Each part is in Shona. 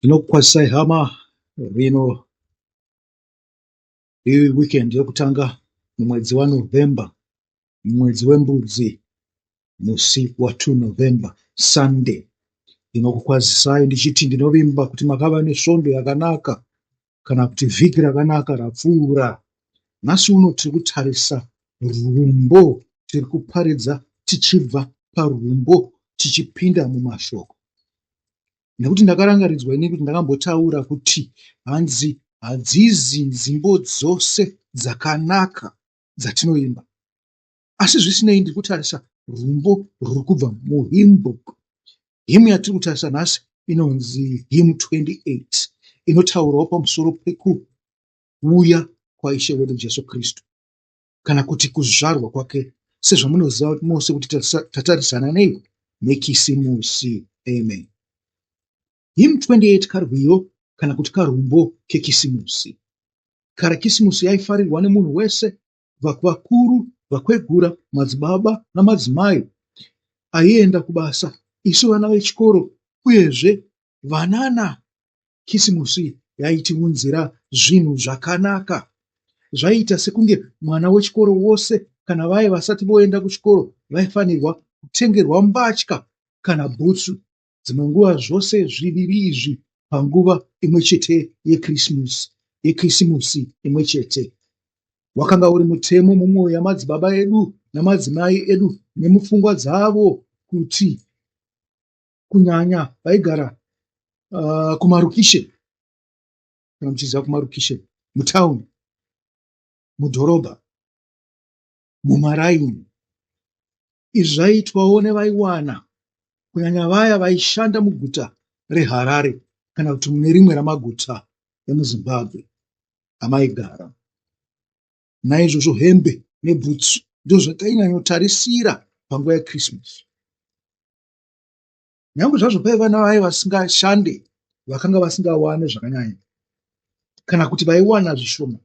Ndinokukwazisai hama, rino iweekend yokutanga mumwedzi waNovember, mumwedzi wembudzi, musi wa2 November, Sunday. Ndinokukwazisai ndichiti ndinovimba kuti makava nesvondo yakanaka kana kuti vhiki rakanaka rapfuura. Nhasi uno tiri kutarisa rumbo, tiri kuparidza tichibva parumbo tichipinda mumashoko. Nekuti ndakarangaridzwa ini kuti ndakambotaura kuti hanzi hadzizi nzimbo dzose dzakanaka dzatinoimba. Asi zvisinei ndiri kutarisa rumbo rwuri kubva muhymn book. Hymn yatiri kutarisa nhasi inonzi hymn 28 inotaurawo pamusoro pekuuya kwaIshe wedu Jesu Kristu kana kuti kuzvarwa kwake sezvamunoziva mose kuti tatarisana nei neKisimusi. Amen. Hymn 28 karwiyo kana kuti karumbo keKisimusi. Kare Kisimusi yaifarirwa nemunhu wese kubva kuvakuru, vakwegura, madzibaba namadzimai aienda kubasa, isu vana vechikoro uyezve vanana. Kisimusi yaitiunzira zvinhu zvakanaka. Zvaiita sekunge mwana wechikoro wose kana vaye vasati voenda kuchikoro vaifanirwa kutengerwa mbatya kana bhutsu, dzimwe nguva zvose zviviri izvi panguva imwe chete yeKirisimusi yeKirisimusi imwe chete. Wakanga uri mutemo mumwoyo yamadzibaba edu namadzimai edu nemupfungwa dzavo kuti kunyanya vaigara kumarukishe kana muchiziva kumarukishe mutauni mudhorobha mumaraini izvi zvaiitwawo nevaiwana kunyanya vaya vaishanda muguta reHarare kana kuti mune rimwe ramaguta emuZimbabwe amaigara. Naizvozvo hembe nebhutsu ndozvatainyanyotarisira panguva yeChristmas. Nyangwe zvazvo paiva navaya vasingashande vakanga vasingawane zvakanyanya kana kuti vaiwana zvishoma,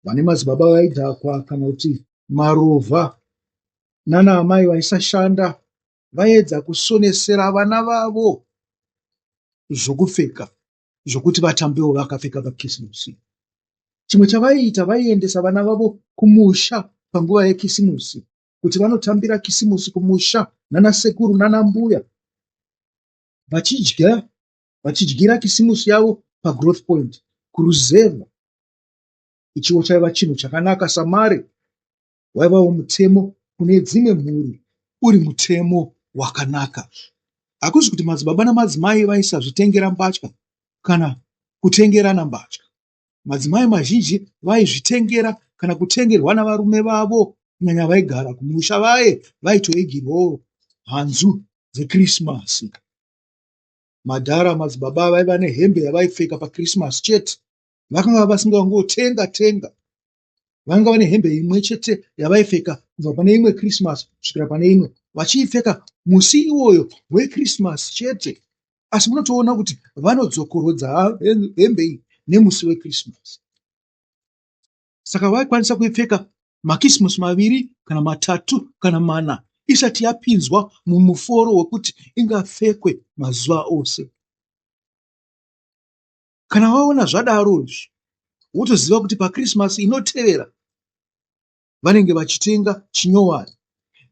vane madzibaba vaidhakwa kana kuti marovha nana amai vaisashanda vaiedza kusonesera vana vavo zvokupfeka zvokuti vatambewo vakapfeka paKisimusi. Chimwe chavaiita vaiendesa vana vavo kumusha panguva yeKisimusi kuti vanotambira Kisimusi kumusha nanasekuru nanambuya vachidya vachidyira Kisimusi yavo paGrowth Point kuruzevha. Ichiwo chaiva chinhu chakanaka samare waivawo mutemo kune dzimwe mhuri uri mutemo wakanaka. Hakuzi kuti madzibaba namadzimai vaisazvitengera mbatya kana kutengerana mbatya. Madzimai mazhinji vaizvitengera kana kutengerwa navarume vavo kunyanya vaigara kumusha vaye vaitoigirwawo hanzu dzeKirisimasi. Madhara madzibaba vaiva nehembe yavaipfeka paKirisimasi chete. Vakanga vasingangotenga tenga. Vanga vane hembe imwe chete yavaipfeka kubva pane imwe Kirisimasi kusvikira pane imwe, vachiipfeka musi iwoyo weKirisimasi chete. Asi munotoona kuti vanodzokorodza hembe iyi nemusi weKirisimasi. Saka vaikwanisa kuipfeka makisimusi maviri kana matatu kana mana isati yapinzwa mumuforo wekuti ingapfekwe mazuva ose. Kana waona zvadaro izvi wotoziva kuti paKirisimasi inotevera vanenge vachitenga chinyowani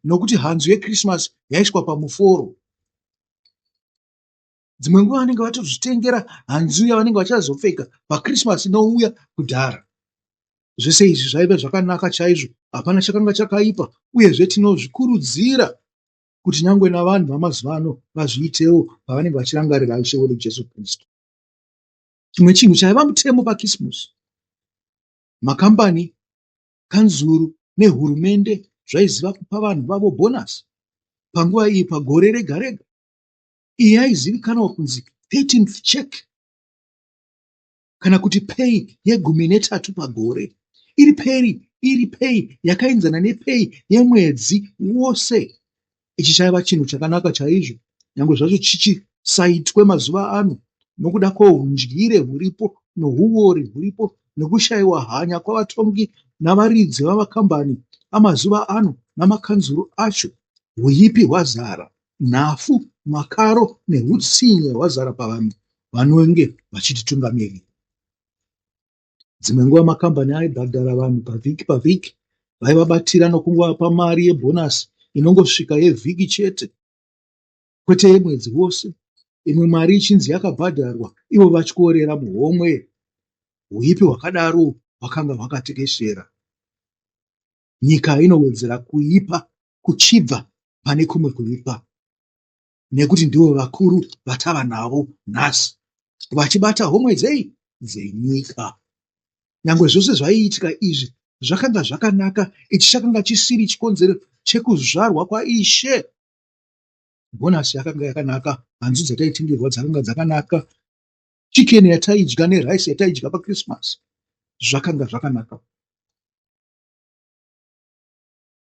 nokuti hanzu yeKirisimasi yaiswa pamuforo. Dzimwe nguva vanenge vatozvitengera hanzu yavanenge vachazopfeka paKirisimasi inouya kudhara. Zvese izvi zvaive zvakanaka chaizvo, hapana chakanga chakaipa uyezve tinozvikurudzira kuti nyangwe navanhu vamazuva ano vazviitewo pavanenge vachirangarira Ishe wedu Jesu Kristu. Chimwe chinhu chaiva mutemo paKisimusi, makambani, kanzuru nehurumende zvaiziva kupa vanhu vavo bhonasi panguva iyi pagore rega rega. Iyi yaizivikanwa kunzi 13th check kana kuti pay yegumi netatu pagore. Iri pay, iri pay yakaenzana nepay yemwedzi wose. Ichi chaiva chinhu chakanaka chaizvo, nyangwe zvacho chichisaitwe mazuva ano nokuda kwohundyire huripo nohuwori huripo nokushaiwa hanya kwavatongi navaridzi vamakambani amazuva ano namakanzuru acho. Huipi hwazara, nhafu, makaro nehutsinye hwazara pavanhu. vanenge vachititungamirira. Dzimwe nguva makambani aibhadhara vanhu pavhiki pavhiki vaivabatira nokungovapa mari yebhonasi inongosvika yevhiki chete kwete yemwedzi wose. Imwe mari ichinzi yakabhadharwa ivo vatyorera muhomwe. Huipi hwakadaro hwakanga hwakatekeshera. Nyika inowedzera kuipa kuchibva pane kumwe kuipa nekuti ndivo vakuru vatava navo nhasi vachibata homwe dzei dzenyika. Nyangwe zvose zvaiitika izvi zvakanga zvakanaka, ichi chakanga chisiri chikonzero chekuzvarwa kwaIshe. Bhonasi yakanga yakanaka, hanzu dzataitengerwa dzakanga dzakanaka, chicken yataidya nerice yataidya paChristmas zvakanga zvakanaka.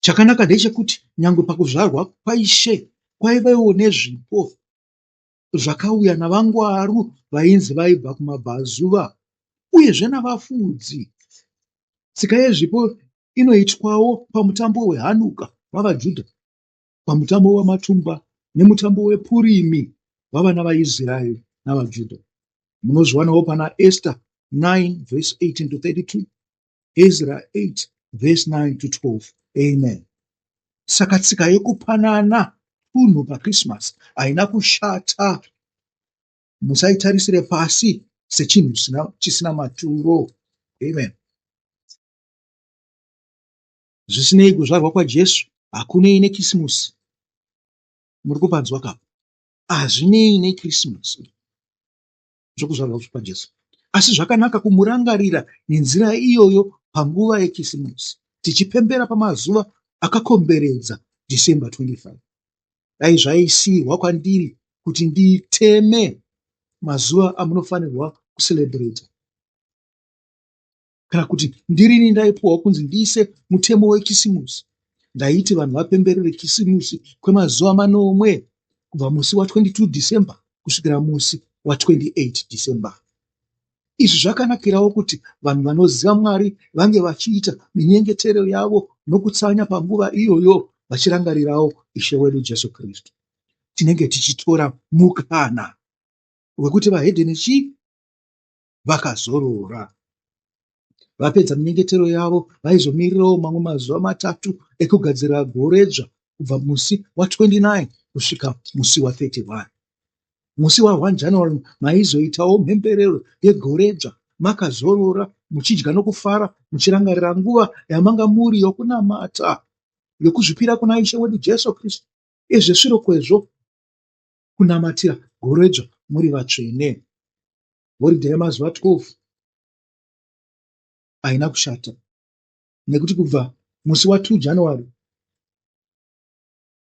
Chakanaka ndechekuti nyangwe pakuzvarwa kwaIshe kwaivewo nezvipo zvakauya navangwaru vainzi vaibva kumabvazuva uyezve navafudzi. Tsika yezvipo inoitwawo pamutambo weHanuka wavaJudha, pamutambo wamatumba nemutambo wePurimi wavana vaIsraeri navaJudha. Munozviwanawo pana Esther 9 verse 18 to 32, Ezra 8 verse 9 to 12. Amen. Saka tsika yekupanana tunhu paChristmas haina kushata. Musaitarisire pasi sechinhu chisina maturo. Amen. Zvisinei, kuzvarwa kwaJesu hakunei neKisimusi. Muri kupanzwa ka? Hazvinei neKisimusi zvokuzvarwa kwaJesu. Asi zvakanaka kumurangarira nenzira iyoyo panguva yeKisimusi, tichipembera pamazuva akakomberedza December 25. Dai zvaisiyirwa kwandiri kuti nditeme mazuva amunofanirwa kucelebrata kana kuti ndirini ndaipuwa kunzi ndiise mutemo wekisimusi ndaiti vanhu vapemberere kisimusi kwemazuva manomwe kubva musi wa22 December kusvikira musi wa28 December. Izvi zvakanakirawo kuti vanhu vanoziva Mwari vange vachiita minyengetero yavo nokutsanya panguva iyoyo vachirangarirawo Ishe wedu Jesu Kristu. Tinenge tichitora mukana wekuti vahedheni chii vakazorora. Vapedza minyengetero yavo, vaizomirirawo mamwe mazuva matatu ekugadzirira goredzva kubva musi wa29 kusvika musi wa31. Musi wa1 January maizoitawo mhemberero yegoredzva makazorora muchidya nokufara muchirangarira nguva yamanga muri yokunamata yokuzvipira kuna Ishe wedu Jesu Kristu. Izvi svirokwezvo kunamatira goredzva muri vatsvene. Horidhe yemazuva 12 haina kushata nekuti kubva musi wa 2 January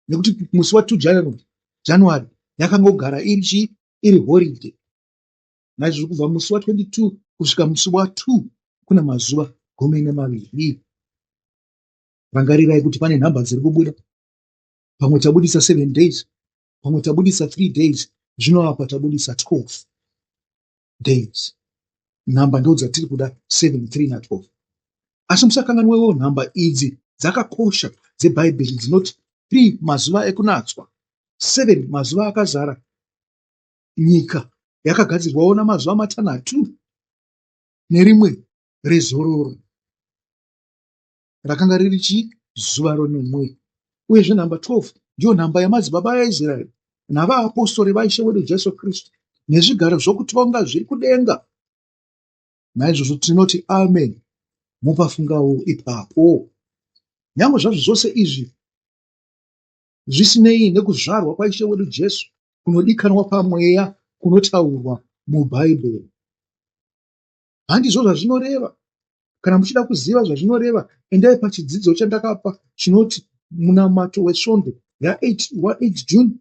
nekuti musi wa 2 January, January yakangogara iri chii iri horidhe naizvozvo kubva musi wa 22 kusvika musi wa 2 kuna mazuva 12 rangarirai kuti pane nhamba dziri kubuda pamwe tabudisa 7 days pamwe tabudisa 3 days zvino apa tabudisa 12 days nhamba ndo dzatiri kuda 7 3 na 12 asi musakanganwewo nhamba idzi dzakakosha dzebhaibheri dzinoti 3 mazuva ekunatswa 7 mazuva akazara nyika yakagadzirwawo namazuva matanhatu nerimwe rezororo rakanga riri chii zuva ronomwe uyezve nhamba 12 ndiyo nhamba yamadzibaba aIsraeri navaapostori vaIshe wedu Jesu Kristu nezvigaro zvokutonga zviri kudenga. Naizvozvo tinoti amen mupafungawo ipapo. Nyangwe zvazvo zvose izvi zvisinei nekuzvarwa kwaIshe wedu Jesu kunodikanwa pamweya kunotaurwa muBhaibheri. Handizvo zvazvinoreva. Kana muchida kuziva zvazvinoreva, endai pachidzidzo chandakapa chinoti Munamato weSvondo ya8 wa8 June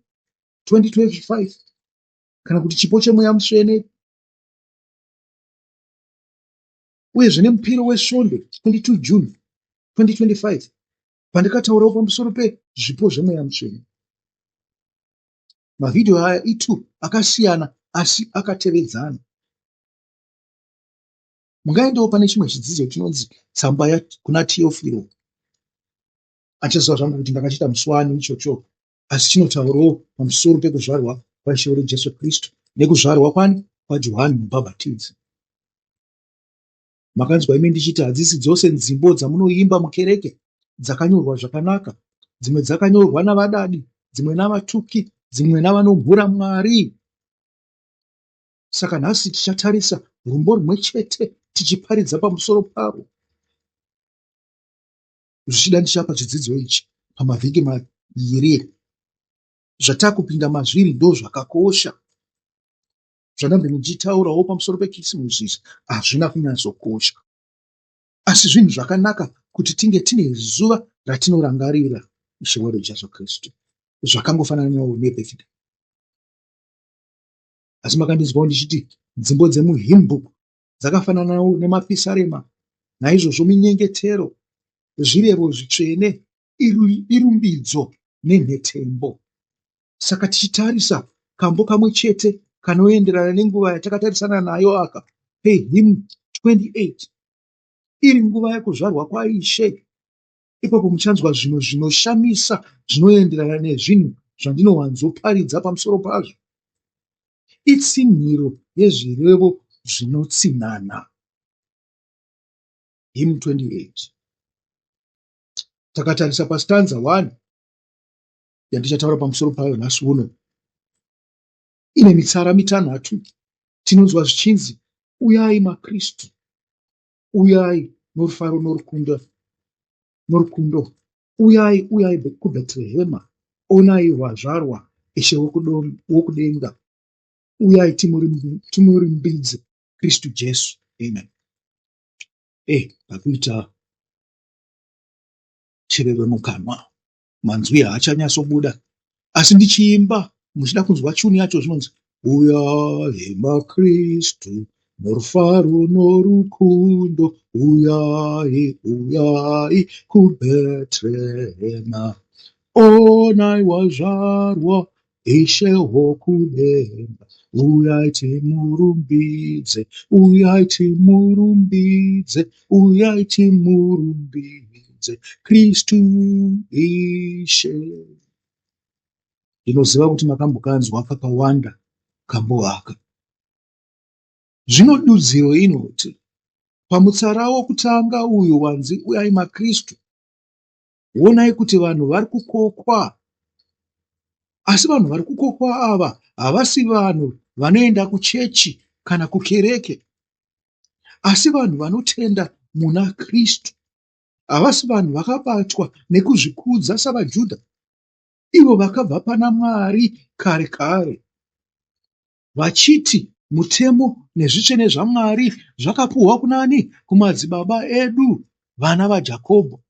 2025 kana kuti Chipo cheMweya Mutsvene uyezve nemupiro weSvondo 22 June 2025 pandakataurawo pamusoro pezvipo zveMweya Mutsvene. Mavhidhiyo aya i2 akasiyana asi akatevedzana. Mungaendawo pane chimwe chidzidzo chinonzi tsamba kuna Tiyofiro. Achaziva zvangu kuti ndakachiita musi wani ichocho, asi chinotaurawo pamusoro pekuzvarwa kwaIshe wedu Jesu Kristu nekuzvarwa kwani? kwaJohani Mubhabhatidzi. Makanzwa imi ndichiti hadzisi dzose nzimbo dzamunoimba mukereke dzakanyorwa zvakanaka. Dzimwe dzakanyorwa navadadi, dzimwe navatuki, dzimwe navanomhura Mwari. Saka nhasi tichatarisa rumbo rumwe chete tichiparidza pamusoro parwo. Zvichida ndichapa chidzidzo ichi pamavhiki mairi. Zvatakupinda mazviri ndozvakakosha. Zvandambe ndichitaurawo pamusoro pekisimusi izvi hazvina kunyatsokosha. Asi zvinhu zvakanaka kuti tinge tine zuva ratinorangarira Ishe wedu Jesu Kristu. Zvakangofananawo nebirthday. Asi makandinzwawo ndichiti dzimbo dzemuhymn book dzakafananawo nemapisarema. Naizvozvo minyengetero, zvirevo zvitsvene, irumbidzo nenhetembo. Saka tichitarisa kambo kamwe chete kanoenderana nenguva yatakatarisana nayo aka pehymn 28 iri nguva yekuzvarwa kwaIshe. Ipapo muchanzwa zvinhu zvinoshamisa zvinoenderana nezvinhu zvandinowanzoparidza pamusoro pazvo. Itsinhiro yezvirevo zvinotsinhana. Hymn 28. Takatarisa pastanza 1 yandichataura pamusoro payo nhasi uno. Ine mitsara mitanhatu. Tinonzwa zvichinzi, Uyai maKristu, uyai norufaro norukundo, norukundo. Uyai, uyai kuBhetrehema, onai wazvarwa Ishe wokudenga. Uyai timurumbidze Kristu Jesu. Amen. Eh, pakuita chireve mukanwa. Manzwi haachanyatsobuda asi ndichiimba muchida kunzwa chuni yacho zvinonzi uyai makristu norufaro norukundo uyai uyai kubetrehema onai wazvarwa ishe wokudenga uyai timurumbidze uyai timurumbidze uyai timurumbidze Kristu Ishe. Ndinoziva kuti makambokanzwa kakawanda kambo aka. Zvino dudziro inoti pamutsara wokutanga uyu wanzi uyai maKristu, onai kuti vanhu vari kukokwa. Asi vanhu vari kukokwa ava havasi vanhu vanoenda kuchechi kana kukereke, asi vanhu vanotenda muna Kristu. Havasi vanhu vakabatwa nekuzvikudza savaJudha, ivo vakabva pana Mwari kare kare, vachiti mutemo nezvitsvene zvaMwari zvakapuhwa kunani? Kumadzibaba edu, vana vaJakobho.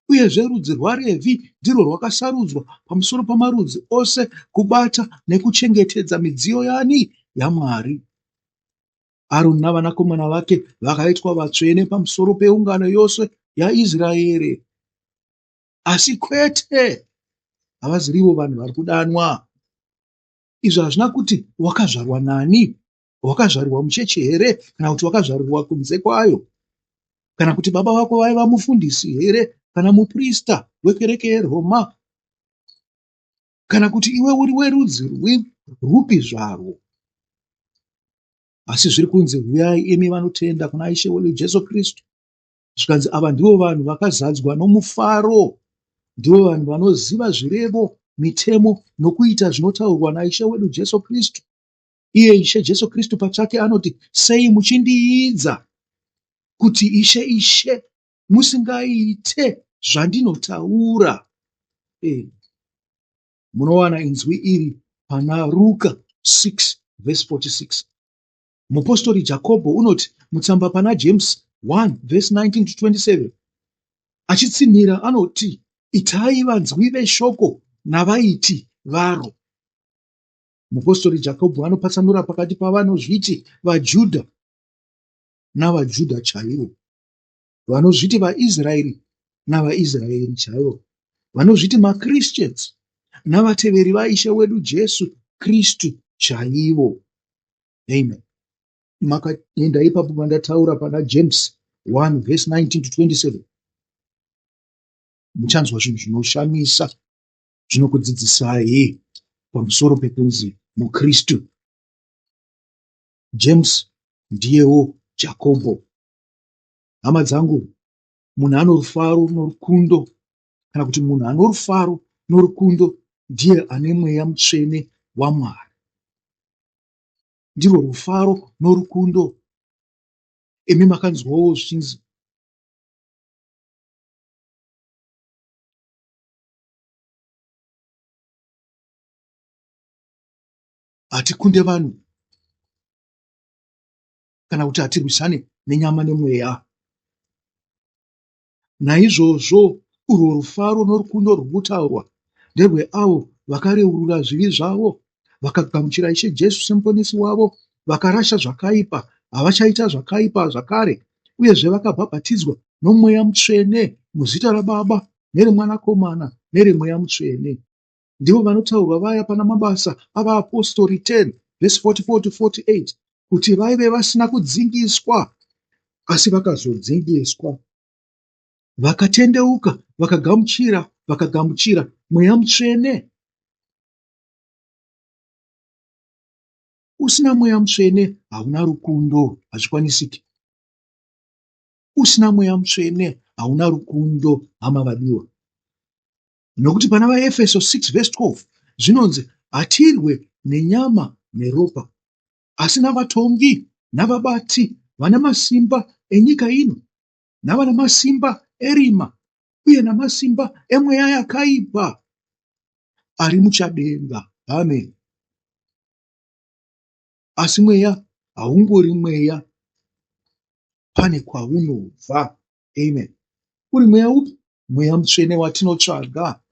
Uyezve rudzi rwaRevhi ndirwo rwakasarudzwa pamusoro pamarudzi ose kubata nekuchengetedza midziyo yani? YaMwari. Aroni navanakomana vake vakaitwa vatsvene pamusoro peungano yose yaIsraeri. Asi kwete, havazirivo vanhu vari kudanwa. Izvi hazvina kuti wakazvarwa nani, wakazvarirwa muchechi here kana kuti wakazvarirwa kunze kwayo, kana kuti baba vako vaiva mufundisi here kana muprista wekereke yeRoma, kana kuti iwe uri werudzi rwupi zvarwo. Asi zviri kunzi huyai imi vanotenda kuna Ishe wedu Jesu Kristu. Zvikanzi ava ndivo vanhu vakazadzwa nomufaro, ndivo vanhu vanoziva zvirevo, mitemo nokuita zvinotaurwa naIshe wedu Jesu Kristu. Iye Ishe Jesu Kristu pachake anoti, sei muchindiidza kuti Ishe, Ishe, musingaite zvandinotaura? E, munowana inzwi iri pana Ruka 6 vhesi 46. Mupostori Jakobho unoti mutsamba pana James 1 vhesi 19 to 27 achitsinhira anoti, Itai vanzwi veshoko navaiti varo. Mupostori Jakobho anopatsanura pakati pavanozviti vaJudha navaJudha chaivo, vanozviti vaIsraeri navaIsraeri chaivo, vanozviti maChristians navateveri vaIshe wedu Jesu Kristu chaivo. Amen. Makaenda ipapo pandataura pana James 1 verse 19 to 27 muchanzwa zvinhu zvinoshamisa zvinokudzidzisai pamusoro pekunzi muKristu. James ndiyewo Jakobho. Hama dzangu, munhu ano rufaro norukundo kana kuti munhu ano rufaro norukundo ndiye ane mweya mutsvene waMwari. Ndirwo rufaro norukundo. Imi makanzwawo zvichinzi hatikunde vanhu kana kuti hatirwisane nenyama nemweya. Naizvozvo urwo rufaro norukundo rwuri kutaurwa nderweavo vakareurura zvivi zvavo, vakagamuchira Ishe Jesu seMuponesi wavo, vakarasha zvakaipa, havachaita zvakaipa zvakare, uyezve vakabhabhatidzwa noMweya Mutsvene muzita raBaba nereMwanakomana nereMweya Mutsvene. Ndivo vanotaurwa vaya pana Mabasa avaApostori 10 vhesi 44 to 48 kuti vaive vasina kudzingiswa asi vakazodzingiswa. Vakatendeuka vakagamuchira vakagamuchira Mweya Mutsvene. Usina Mweya Mutsvene hauna rukundo, hazvikwanisiki. Usina Mweya Mutsvene hauna rukundo, hama vadiwa. Nokuti pana vaEfeso 6 vhesi 12 zvinonzi hatirwe nenyama neropa, asi navatongi navabati vane masimba enyika ino, navana masimba erima uye namasimba emweya yakaipa ari muchadenga. Amen. Asi mweya haungori mweya, pane kwaunobva. Amen. Uri mweya upi? Mweya Mutsvene watinotsvaga.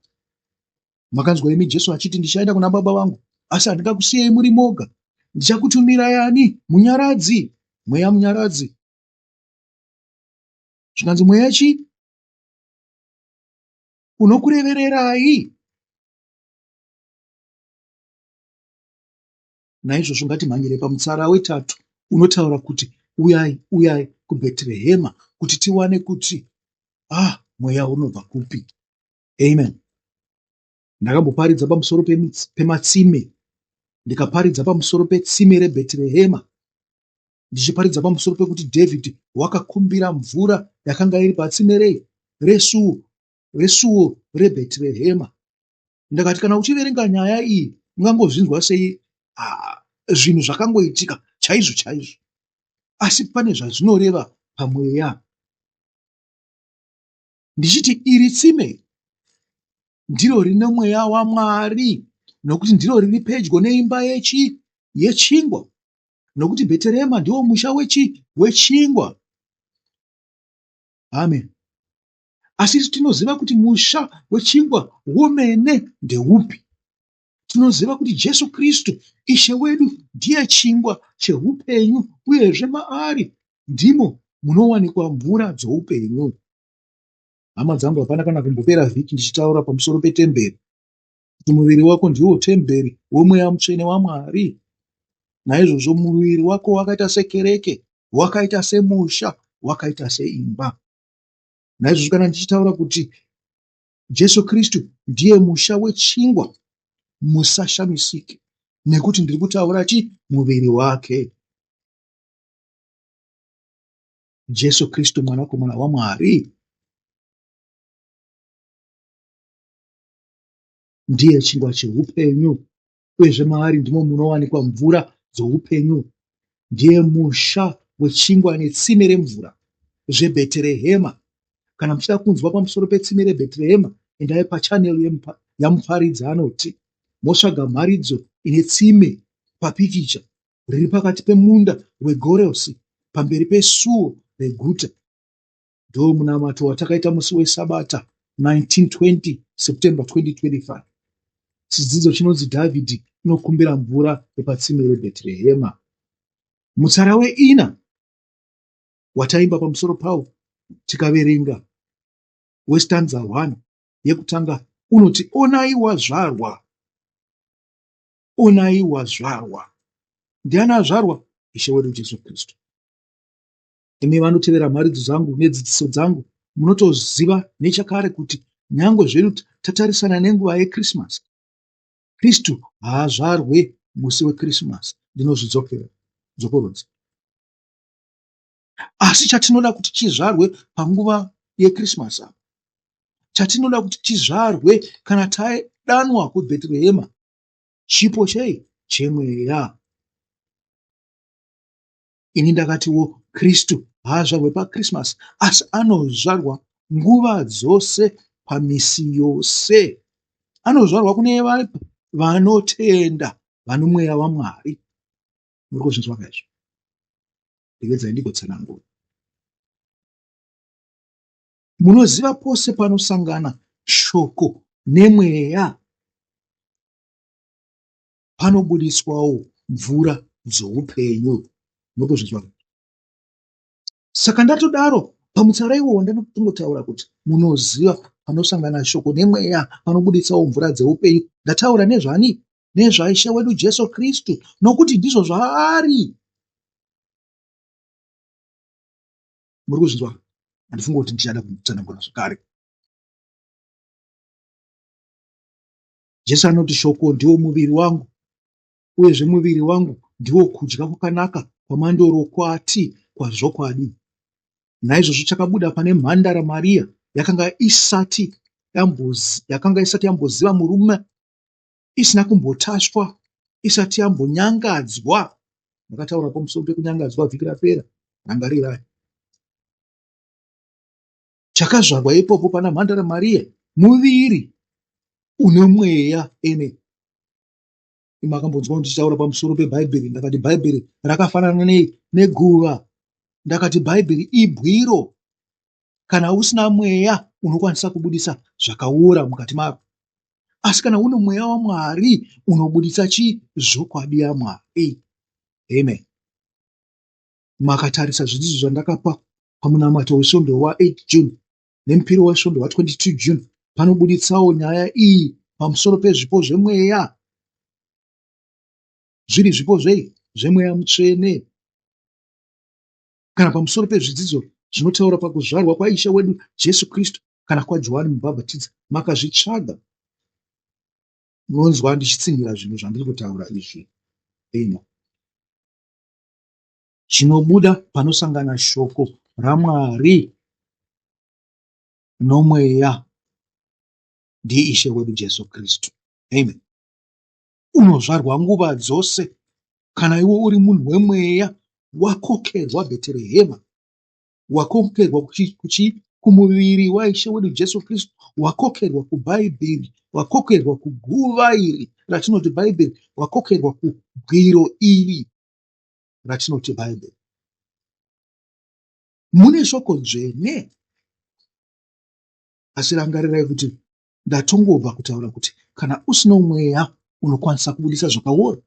Makanzwa imi Jesu achiti ndichaenda kuna baba vangu, asi handingakusiyei muri moga. Ndichakutumirai ani? Munyaradzi. Mweya Munyaradzi. Zvikanzi mweya chii? Unokurevererai. Naizvozvo ngatimhanyire pamutsara wetatu unotaura kuti uyai, uyai kuBhetrehema kuti tiwane kuti ah, mweya unobva kupi. Amen. Ndakamboparidza pamusoro pematsime, ndikaparidza pamusoro petsime reBhetrehema, ndichiparidza pamusoro pekuti David wakakumbira mvura yakanga iri patsime rei resuo resuo reBhetrehema. Ndakati kana uchiverenga nyaya iyi ungangozvinzwa sei ah, zvinhu zvakangoitika chaizvo chaizvo, asi pane zvazvinoreva pamweya. Ndichiti iri tsime ndiro rine mweya waMwari nokuti ndiro riri pedyo neimba yechi yechingwa nokuti Bheterehema ndiwo musha wechi wechingwa. Amen. Asi isu tinoziva kuti musha wechingwa womene ndeupi. Tinoziva kuti Jesu Kristu Ishe wedu ndiye chingwa cheupenyu uyezve maari ndimo munowanikwa mvura dzoupenyu. Hama dzangu, hapana kana kumbopera vhiki ndichitaura pamusoro petemberi kuti muviri wako ndiwo temberi wemweya mutsvene waMwari. Naizvozvo muviri wako wakaita sekereke, wakaita semusha, wakaita seimba. Naizvozvo kana ndichitaura kuti Jesu Kristu ndiye musha wechingwa, musashamisike nekuti ndiri kutaura chi muviri wake. Jesu Kristu mwanakomana waMwari ndiye chingwa cheupenyu uyezve maari ndimo munowanikwa mvura dzoupenyu. Ndiye musha wechingwa netsime remvura zveBheterehema. Kana muchida kunzwa pamusoro petsime reBheterehema, endai pachanel yaMuparidzi anoti motsvaga mharidzo ine tsime papikicha riri pakati pemunda wegorosi pamberi pesuo reguta. Ndomunamato watakaita musi weSabata 1920 September 2025. Chidzidzo chinonzi Dhavhidhi unokumbira mvura yepatsime reBhetrehema. Mutsara weina wataimba pamusoro pawo tikaverenga westanza 1 yekutanga unoti onai wazvarwa onai wazvarwa ndiani azvarwa ishe wedu jesu kristu Imi vanotevera mharidzo dzangu nedzidziso dzangu munotoziva nechakare kuti nyangwe zvedu tatarisana nenguva yeKrisimasi, Kristu haazvarwe musi weKrisimasi. Ndinozvidzokera. Dzokorodza. Asi chatinoda kuti chizvarwe panguva yeChristmas apa, chatinoda kuti chizvarwe kana tadanwa kuBhetrehema, chipo chei? Chemweya. Ini ndakatiwo Kristu haazvarwe paChristmas, asi anozvarwa nguva dzose pamisi yose. Anozvarwa kune vanotenda vano mweya waMwari. Muri kuzvinzwa ka izvo? Regedzai ndigotsanangura. Munoziva pose panosangana shoko nemweya panobudiswawo mvura dzoupenyu. Muri kuzvinzwa? Saka ndatodaro pamutsara iwowo ndanotongotaura kuti munoziva panosangana shoko nemweya panobuditsawo mvura dzeupenyu. Ndataura nezvani? NezvaIshe wedu Jesu Kristu nokuti ndizvo zvaari. Muri kuzvinzwa? Handifungi kuti ndichada kutsanangura zvakare. Jesu anoti shoko ndiwo muviri wangu uyezve muviri wangu ndiwo kudya kwakanaka kwamandorokwati kwazvokwadi. Naizvozvo chakabuda pane mhandara Maria yakanga isati yakanga isati yamboziva murume, isina kumbotasvwa, isati yambonyangadzwa. Ndakataura pamusoro pekunyangadzwa vhiki rapera, rangarirai. Chakazvarwa ipopo pana mhandara Maria muviri une mweya ene. Makambonzwa ndichitaura pamusoro peBhaibheri, ndakati Bhaibheri rakafanana nei neguva. Ndakati Bhaibheri ibwiro. Kana usina mweya unokwanisa kubudisa zvakaora mukati maro. Asi kana une mweya waMwari unobudisa chii? Zvokwadi yaMwari. Amen. Makatarisa zvidzidzo zvandakapa pamunamato wesvondo wa8 June nemupiro wesvondo wa22 June panobuditsawo nyaya iyi pamusoro pezvipo zvemweya. Zviri zvipo zvei? Zvemweya mutsvene. Kana pamusoro pezvidzidzo zvinotaura pakuzvarwa kwaIshe wedu Jesu Kristu kana kwaJohani Mubhabhatidzi, makazvitsvaga. Munonzwa ndichitsinhira zvinhu zvandiri kutaura izvi. Amen. Chinobuda panosangana shoko raMwari nomweya ndiIshe wedu Jesu Kristu. Amen. Unozvarwa nguva dzose kana iwe uri munhu wemweya wakokerwa Bheterehema, wakokerwa kuchi kumuviri waIshe wedu Jesu Kristu, wakokerwa kuBhaibheri, wakokerwa kuguva iri ratinoti Bhaibheri, wakokerwa kubwiro iri ratinoti Bhaibheri. Mune shoko dzvene. Asi rangarirai kuti ndatongobva kutaura kuti kana usino mweya unokwanisa kubudisa zvakaora.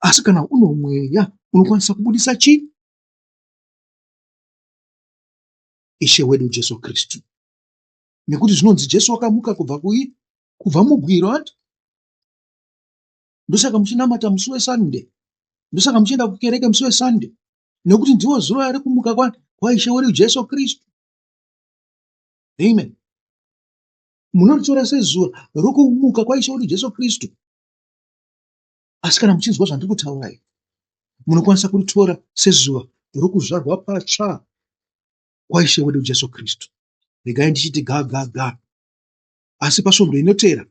Asi kana uno mweya unokwanisa kubudisa chii? Ishe wedu Jesu Kristu. Nekuti zvinonzi Jesu wakamuka kubva kui? Kubva mubwiro anti? Ndosaka muchinamata musi weSunday. Ndosaka muchienda kukereke musi weSunday. Nekuti ndiwo zuva rekumuka kwaIshe wedu Jesu Kristu. Amen. Munoritora sezuva rokumuka kwaIshe wedu Jesu Kristu. Asi kana muchinzwa zvandiri kutaura izvi, munokwanisa kuritora sezuva rokuzvarwa patsva kwaIshe wedu Jesu Kristu. Regai ndichiti ga ga ga. Asi pasvondo inoteera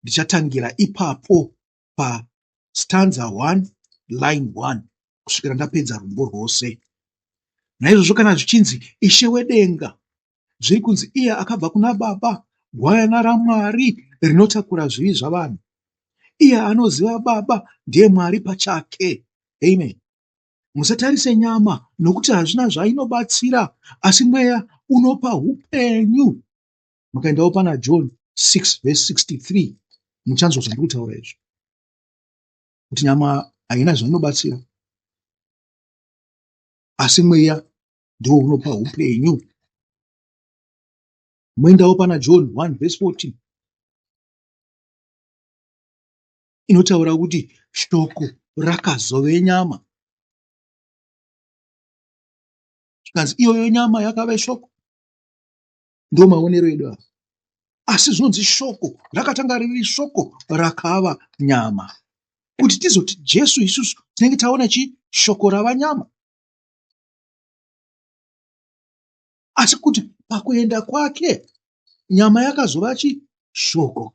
ndichatangira ipapo pastanza 1 line 1 kusvikira ndapedza rumbo rwose. Naizvozvo kana zvichinzi Ishe wedenga, zviri kunzi iye akabva kuna Baba, gwayana raMwari rinotakura zvivi zvavanhu. Iye anoziva Baba ndiye Mwari pachake. Amen. Musatarise nyama nokuti hazvina zvainobatsira, asi mweya unopa upenyu. Mukaendawo pana John 6 verse 63 muchanzwa zvandiri kutaura izvi kuti nyama haina zvainobatsira asi mweya ndiwo unopa upenyu. Moendawo pana John 1 verse 14 inotaura kuti shoko rakazove nyama zvikanzi iyoyo nyama yakave shoko Ndo maonero edu ava. Asi zvinonzi shoko rakatanga riri shoko rakava nyama. Kuti tizoti Jesu isusu tinenge taona chii? Shoko rava nyama. Asi kuti pakuenda kwake nyama yakazova chi shoko.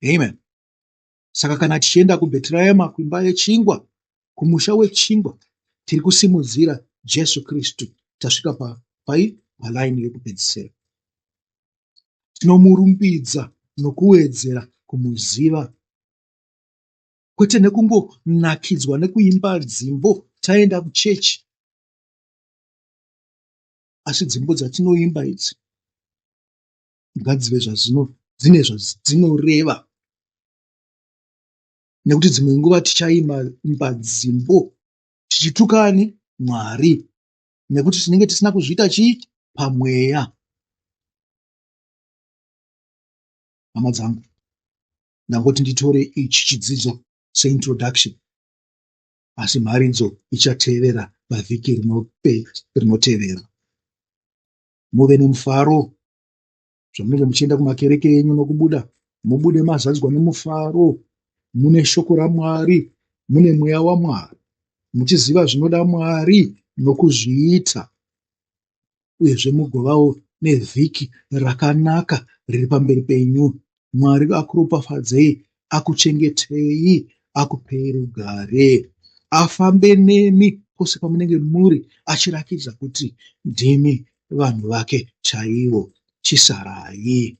Amen. Saka kana tichienda kuBhetrehema kuimba yechingwa, kumusha wechingwa, tiri kusimudzira Jesu Kristu. Tasvika pa pai palaini yekupedzisira. Tinomurumbidza nokuwedzera kumuziva, kwete nekungonakidzwa nekuimba dzimbo taenda kuchechi, asi dzimbo dzatinoimba idzi ngadzive zvazino dzine zvadzinoreva nekuti dzimwe nguva tichaimba dzimbo tichitukani Mwari nekuti tinenge tisina kuzviita chii pamweya. Hama dzangu, ndangoti nditore ichi chidzidzo seintroduction, asi mharidzo ichatevera pavhiki rinotevera. Muve nemufaro zvamunenge muchienda kumakereke enyu nokubuda, mubude mazadzwa nemufaro, mune shoko raMwari, mune mweya waMwari, muchiziva zvinoda Mwari nokuzviita, uyezve mugovawo nevhiki rakanaka riri pamberi penyu. Mwari akuropafadzei, akuchengetei, akupei rugare, afambe nemi pose pamunenge muri, achirakidza kuti ndimi vanhu vake chaivo. Chisarai.